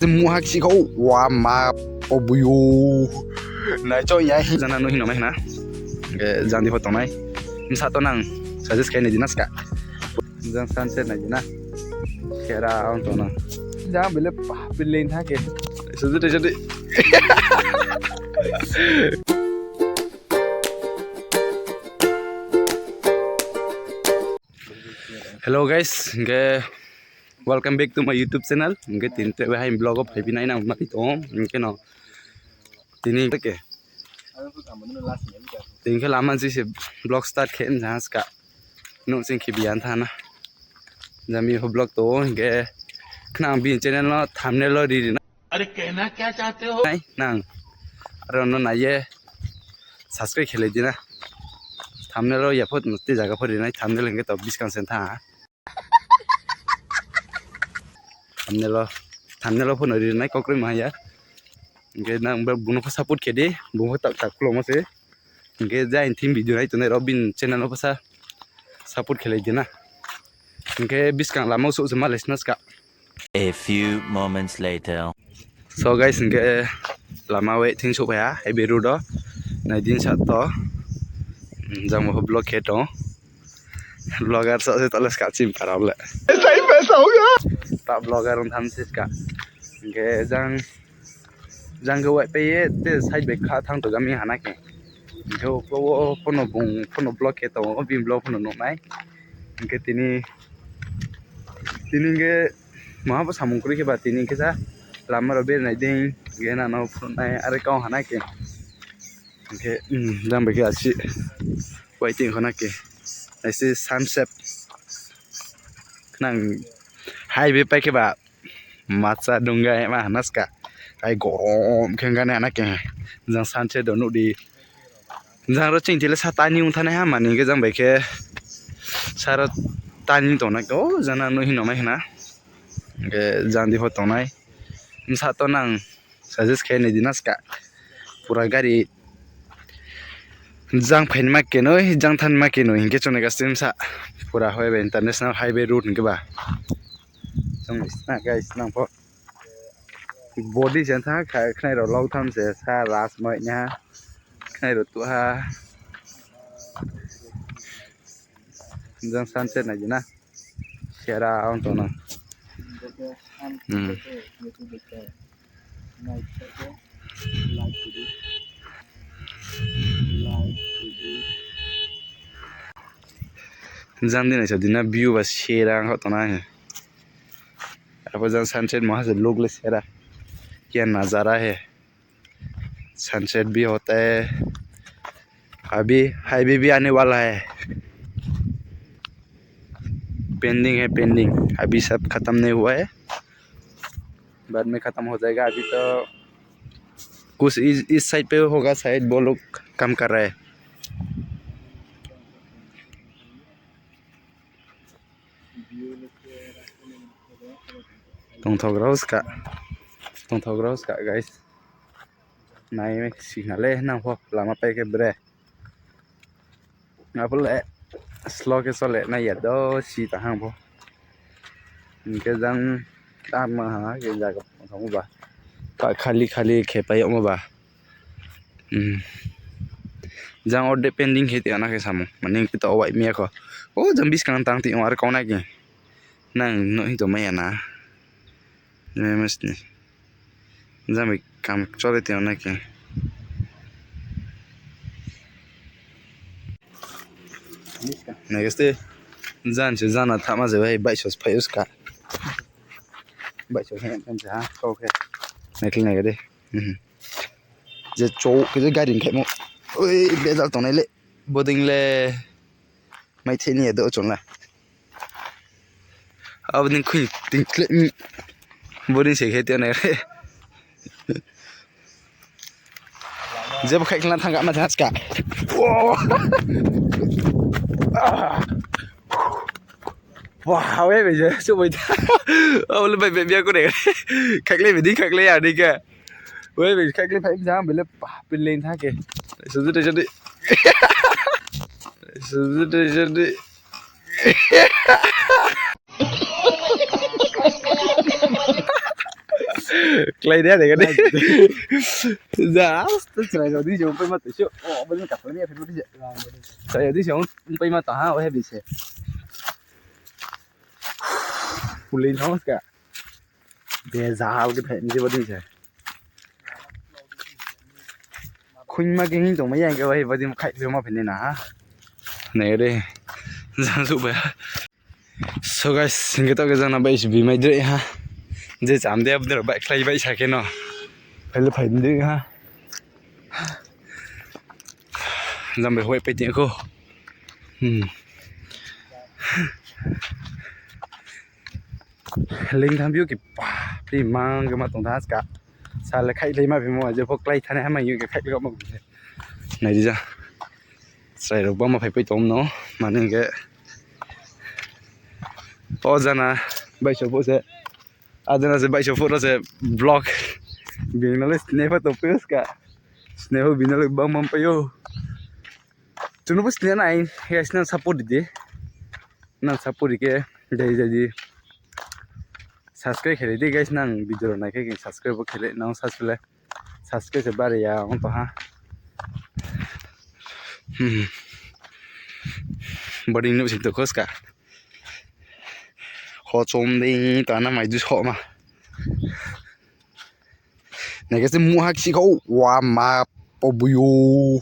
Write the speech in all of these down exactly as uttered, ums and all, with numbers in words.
Muha kisiko wa ma obuyo. Nai cho ya hi jana no hino mai na. Ke jandi photo nai. Msa to nang suggest kai ne dinas ka. Jang sunset na dina. Kera on to na. Jang bele pa bele na ke. Sudu de jadi. Hello guys, ke welcome back to my YouTube channel. Hingke tinte wahai vlog o phaibi nai nang mati tong. Hingke no. Tini ke. Tingke laman si se vlog start ke en jahas ka. No sing ke bian thana. Jami ho vlog to hingke khnang bi channel no thumbnail lo di di na. अरे कहना क्या चाहते हो? Nai nang. Aro no na ye. Subscribe khele di na. Thumbnail lo ya phot no te jaga phot di nai thumbnail hingke to biskang sen tha. Thumbnail o, thumbnail o phone ri nai kokri ma ya. Hingke nang ber buno ko support khe di, buno tak tak lo mo se. Hingke ja in team video nai to nai Robin channel o pasa support khe lai di na. Hingke biskang lama so se ma lesnas ka. A few moments later. So guys, hingke lama we thing so ya, e beru do. Nai din sa to. Hmm, jang mo vlog khe to. Vlogger sa se talas ka chim karau le. ऐसा ही पैसा होगा। Ta vlogger on tham sis ka. Hingke jang, jang ke wai pe ye te side bai kha thang to jami hana ke. Hingke o, o, o, phone bung, phone block ke to, o bin block phone no nai. Hingke tini, tini hingke maha po samung kuri ke ba tini hingke sa lama ro be nai ding, hingke na no phone nai are kau hana ke. Hingke, hmm, jang bai ke asi. Waiting khona ke. Aise sunset. Nang highway pai ke ba. Matsa dunga ema hanas ka. Ai gorom ke ngane ana ke. Jang sunset do nuk di. Jang ro ching tile sa tani ung thane ha mani ke jang bai ke. Sara tani to na ko jana no hino mai hina. Ke jang di ho to nai. Msa to nang. Suggest khe ne dinas ka. Pura gari jang phain ma kenoi, jang than ma kenoi, hingke chone ka stem sa. Pura highway, international highway road hingke ba. Jang na guys, nang po. Body jen tha, kha-, khnai ro lau tham se, sa ras mai nya. Khnai ro tu ha. Jang sunset na jina. Sera on to na. Hmm. Jang din aisa dina view ba sera ang to na he. Apo jang sunset mo ha se log le sera. Kya nazara hai. Sunset भी होता है। अभी हाईवे भी आने वाला है। पेंडिंग है, पेंडिंग। अभी सब खत्म नहीं हुआ है, बाद में खत्म हो जाएगा। अभी तो कुछ इस, इस साइड पे होगा शायद, वो लोग काम कर रहा है। Tongthokrao ska, tongthokrao ska, guys. Nai me sina le nang pho lama pai ke bre. Ngapul le slow ke sole na ya do si ta hang pho. Ke jang ta ma ha ke jaga pho ba. Pa khali khali ke pa yo ba. Hmm. Jang orde pending he te ana ke samo. Mane kita owai mi ako. Oh, jang bis kang tang ti ong ar kau na ke. Nang no hi to mai ana. Me mes ni. Jang bi kam chole te ana ke. Next day. Jan se jana thama je bai bai sos phai uska. Bai sos he kan ja. Okay. Next next day. Mhm. Je cho ke je gari kai mo. Oi, bejal tonai le. Boding le. Mai theni ya do chon la. Aboding khui ting kle. Boding se khete ne. Je ba khai klan thang ga ma thas ka. Wow. Ah. Wah, hawe beje, so bai. Awal bai be bia ko de. Khakle bidi khakle ya de ka. We be khakle phai jam bele pa pile tha ke. Sudu de jadi. Sudu de jadi. Klai dia dega de. Ja, asta chrai jodi jom pai mat sio. Oh, bani ka pai ni pai mat. Chrai jodi jom pai mat ha, oh, he bise. Pulin thong ska. Bejal ke phen je bodi se. Khun ma ke hin tong ma yang ke wai bodi ma khai ma phen na. Ne de. Jang su ba. So guys, singke to ke jang na bai si bi mai dre ha. Je jam de abdre bai klai bai sa ke no. Pele pai dre ha. Jam bai hoi pe ti ko. Hmm. Ling tham biu ki pa. Pi mang ke ma tong das ka. Sa le khai le ma bi mo je pok klai thane ha ma yu ke khai le ma. Nai di ja. Chrai rok bama phai phai tom no, mane hingke. O jana, bai so pho se. A jana se bai so pho se vlog. Bing na le sne pho to pes ka. Sne pho bing na le bang mam payo. Tunu pho sne nai, guys, nang support di. Nang support di ke, jadi, jadi. Subscribe khele di, guys, nang video nai ke subscribe khele, nang subscribe. Subscribe se bare ya, ong to ha. Hmm. Bari nu sing to kos ka. Ho chom ding ta na mai du ho ma. Ne ke se mu hak si ko wa ma po bu yo.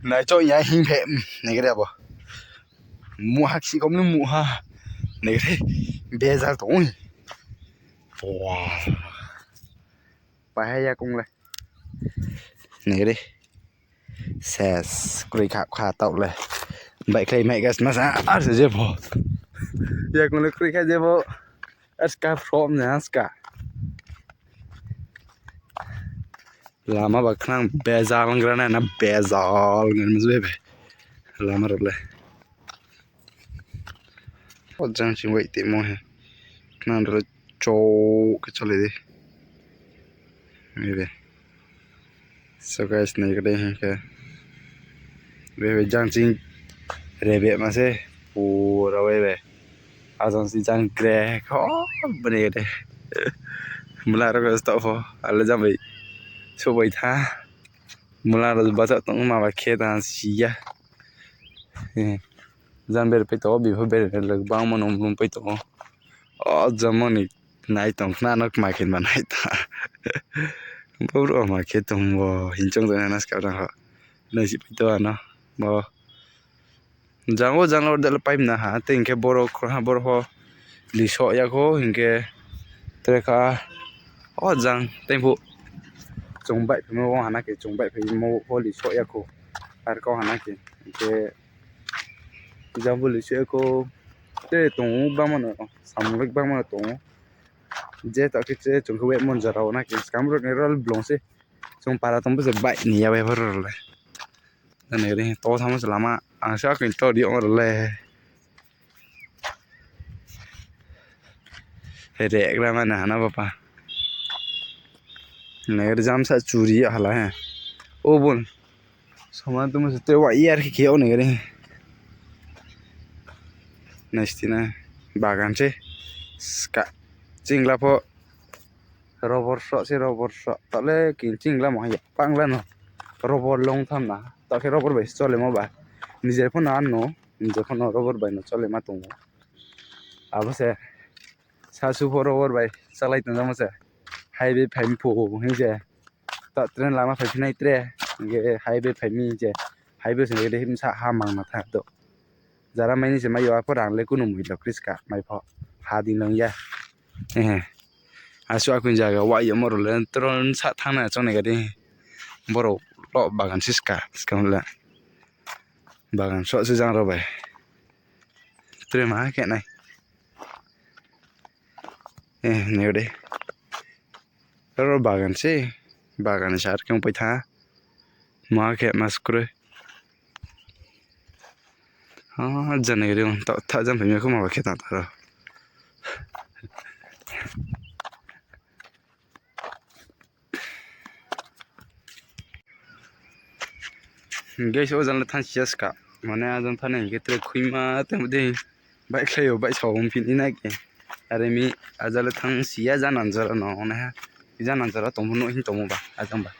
Na cho ya hing phe, hmm, ne ke de bo. Mu hak si kom ni mu ha. Ne ke de bejal to. Wah. Pahai ya kong le. Ne ke de. Ses, kuri kha kha tau le. Bai klai mai gas masa ar se je bo. Ya kong le kuri kha je bo. Ar ska from ne ska. Lama ba khnang bejal ngrana na bejal ngrana mezbe be. Lama role. O jang ching wai te mo he. Khnang role cho ke chole de. Mezbe. So guys, ne kade he ke. Be be jang ching rebe ma se. Pura wai be. Asan si jang gre ko bene de. Mula ro ko stop fo. Ala jam bai. So bai tha. Mula ro ba sa tong ma ba khe ta si ya. Eh. Jam ber pe to bi fo ber le bang mo nom lum pe to. O jam mo ni nai tong khna nok ma khen ba nai ta. Bo ro ma khe tong bo hin chong to na ska ra ha. Nai si pe to ano. Bo. Jango jang lo dal pipe na ha, te hingke borok ha, borok ho liso yako hingke treka o jang tempo chongbai phimo hana ke chongbai phimo ho liso yako arko hana ke hingke jambo liso yako te tongo bamano samlek bamano tongo je ta ke che chongke we mon jara ona ke skamro ne rol blong se chong para tongbo se bai ni ya we horor le. Nang ri to samo se lama ang sa kin to di ong le. He re ekra mana hana papa. Nang ri jam sa churi hala he. O bon. Sama tu mesti te wa iyar ki kio nang ri. Nestina bagan se. Ska. Chingla pho. Robor so se robor so. Tale kin chingla mo ya. Pangla no. Robor long tham na. Ta ke robor bai chole mo ba. Nije pho na no. Nije pho no robor bai no chole ma tongo. Abo se. Sasu pho robor bai. Salai tong jamo se. Highway phaim pho. Hing se. Ta train lama phai phinai tre. Ge highway phai mi je. Highway se ge him sa ha mang na tha do. Jara maini se mai yo apo rang le kunu mui lo kriska mai pho. Ha ding long ya. Eh. Asu akun jaga wa yo moro le tron sa thang na chong ne ga de. Boro lo bagan siska, siska le. Bagan so se jang ro bai. Tre ma ke nai. Eh, ne de. Ro bagan se. Bagan sar ke pai tha. Ma ke mas kre. Ah, jane gede on. Tak, tak jam pemia ko ma ke ta ta ro. Guys, o jan le than sias ka. Mane ajang tane hingke tre kuima temo de baik layo, baik sawong pini na ke. Are mi ajale thang sia janan jara no, one ha. Janan jara tomo no hin tomo ba, ajang ba.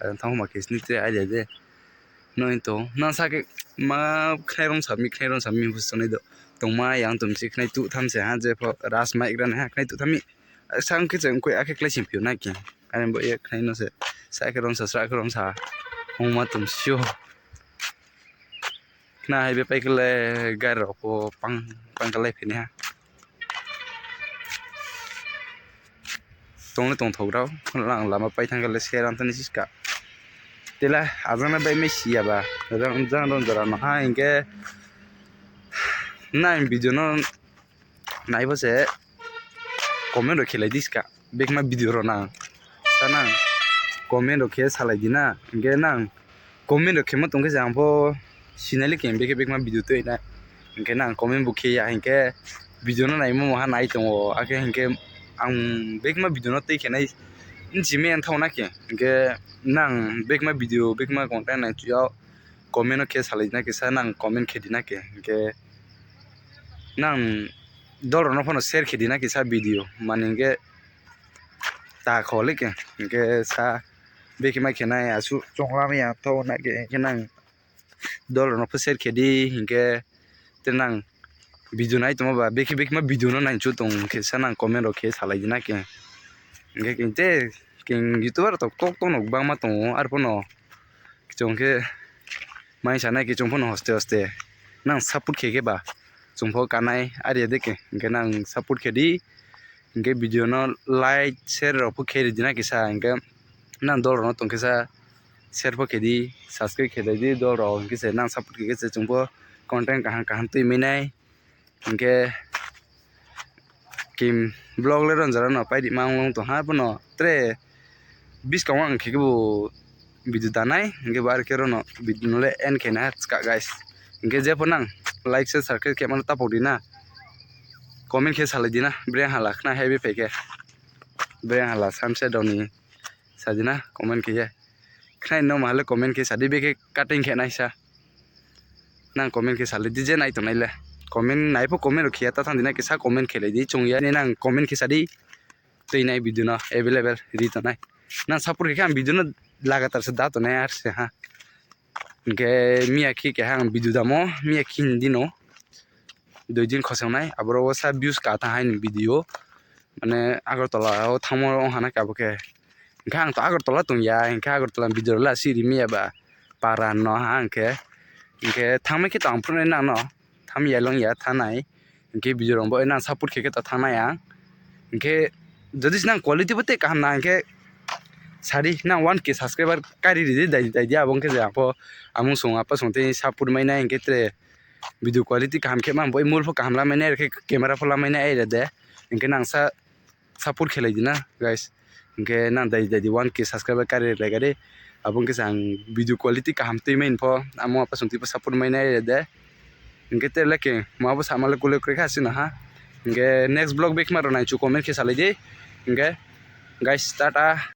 Ajang thang ma kes ni tre aja de. No hin to, na sa ke ma khnai rong sami, khnai rong sami bus to ne do. Tong ma yang tum si khnai tu tham se ha je pho ras mai gran ha khnai tu thami. Sang ke jeng koi ake klai sim piu na ke. Are bo ye khnai no se. Sa ke rong sa, sa ke rong sa. Hong ma tum sio. Kna hai be pai kele gar rok po pang, pang kele phini ha. Tong le tong thok rao, lang lama pai thang kele seran tani siska. Tela, ajang na bai me sia ba. Rang jang don jara no ha, hingke. Na video no naibo se comment rok khelai di ska. Bekma video rok nang. Sa nang comment rok khe salai di na. Hingke nang comment rok khemo tongkhe se ang pho sinali khe beke bekma video tui na. Hingke nang comment bo khe ya hingke video no naimo moha nai tongo. Ake hingke ang bekma video no tui khe nai. Nchime ang thau na khe. Hingke nang bekma video, bekma content nang chuya comment no khe salai di na khe sa nang comment khe di na khe. Hingke nang dol rok no phano share khe di na kisa video mani hingke ta kholi ke hingke sa beke ma khe nai asu chongla mi ya to na ke hingke nang dol rok no pho share khe di hingke te nang video nai tongma ba beke beke ma video no nai chu tong khe sa nang comment rok khe salai di na ke hingke keng te keng youtuber tok tok tong nok bang ma tongo ar phano Kechong khe mai sanai kechong phano hoste hoste nang support khe khe ba chong pho kanai ari de ke hingke nang support khe di hingke video no like share rok pho khe ri di na kisa hingke nang dol rok no tong kisa share pho khe di subscribe khe di dol rok hingke se nang support khe khe se chong pho content kaham kaham tui mai nai. Hingke kim vlog le ron jara no pai di ma ong long tong ha pono tre bis kong ang khe bo video danai hingke bar khe rono video no le end khe na ha chika guys. Hingke je pho nang like share subscribe khe mano tapok di na comment khe salai di na breng hala khna heavy phe khe breng hala sunset doni. Sajina comment khe ye. Khnai no mahale comment khe sadi beke cutting khe naisa. Nang comment khe sale D J nai to naile. Comment nai pho comment rok khiya ta thang dina kisa comment khe lai di chung ya ni nang comment khe sadi. Tei nai video no available ri to nai. Nang support khe khe ang video no lagatar se da to nai ar se ha. Hingke miya khi keha ang video damo, miya khi hindi no. Dui din khosongnai, aboro wo sa views ka tang haini video. Mane Agartala o thangmo ong hana kabo khe. Hingke ang to Agartala tong ya, hingke Agartala video la si ri miya ba. Para no ha hingke. Hingke thangmai khe to ang phone nang no. Tham ya long ya thanai. Hingke video rong bo nang support khe khe to thanai ang. Hingke jodi nang quality bo te kaham na hingke sari nang one K subscriber kari ri di dai dai dia abong khe ja pho amung song apa song te support mai nai hingke tre video quality kaham khe mang boi mul pho kaham lamai nai re khe camera pho lamai nai re de hingke nang sa support khe lai di na guys hingke nang dai dai di one K subscriber kari lai gari abong khe ang video quality kaham tui mai pho amung apa song tui pho support mai nai re de. Hingke te leke ma bo sama le kule kure kha sina ha. Hingke next vlog bek ma ro nai chu comment khe salai di. Hingke guys, tata.